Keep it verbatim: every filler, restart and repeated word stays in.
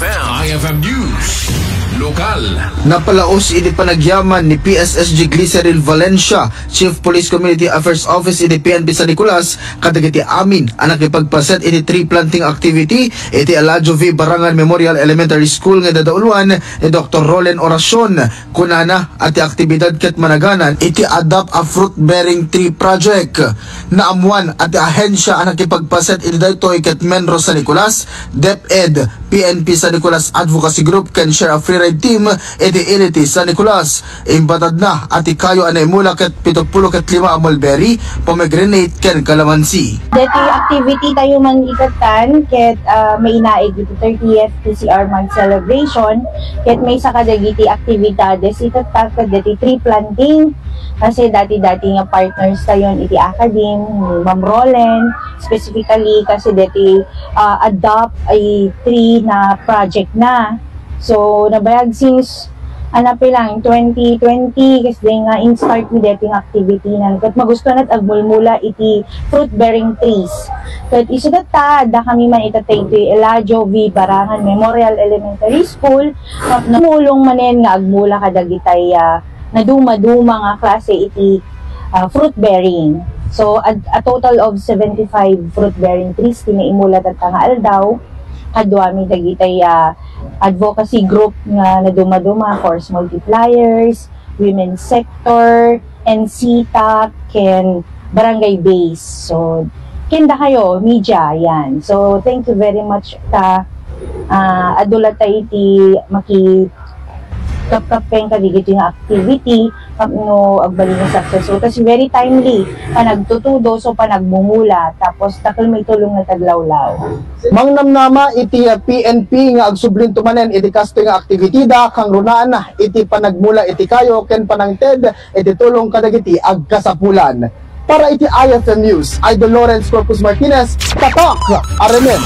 I F M News Lokal. Napalaos iti panagyaman ni P S S G Glyceril Valencia, Chief Police Community Affairs Office iti P N P San Nicolas, kadagiti amin a nakipagpaset iti tree planting activity iti Eladio V. Barangan Memorial Elementary School nga dadauluan ni Doktor Rolen Oracion. Kunana a ti aktibidad ket managanan iti Adopt a Fruit-Bearing Tree Project. Naammuan a ti ahensia a nakipagpaset iti daytoy ket MENRO San Nicolas, DepEd, P N P San Nicolas Advocacy Group ken Share a Free Ride Team iti Iliti San Nicolas. Imbatadna a ti kayo a naimula ket pito pulo ket lima a mulberry, pomegranate ken calamansi. Deti activity tayo man ikatan ket ah, mainaig iti thirtieth P C R month celebration ket maysa kadagiti actividades ikatan ket deti tree planting kasi dati-dati nga partners tayon iti academe ni Ma'am Rolen specifically kasi deti ah, adopt a tree na project na. So nabayag since anape lang, twenty twenty, kasdi nga in-start mi deti nga activity nan. Ket magusto nat agmulmula iti fruit-bearing trees. Ket isuda ta, adda kami man ita daytoy Eladio V. Barangan Memorial Elementary School, tapno mulong manen nga agmula kadagitay ah, naduma-duma nga klase iti ah, fruit-bearing. So, a, a total of seventy-five fruit-bearing trees ti naimula tatta nga aldaw. Kaduami dagitay ah, advocacy group nga naduma-duma, force multipliers, women's sector, N C TAC, ken barangay base. So, ken dakayo, media, yan. So, thank you very much ta ah, adu la tayo iti maki kapkapeng kadagiti nga activity tapno agbalin nga successful kasi very timely panagtutudo so panagmumula tapos dakkel maitulong nga taglawlaw. Mangnamnama iti ah, P N P nga agsublinto manen iti kastoy nga activity da kangrunaan iti panagmula iti kayo ken panangted iti tulong kadagiti agkasapulan. Para iti I F M News, Idol Lawrence Corpus Martinez, Tatak! Aremen!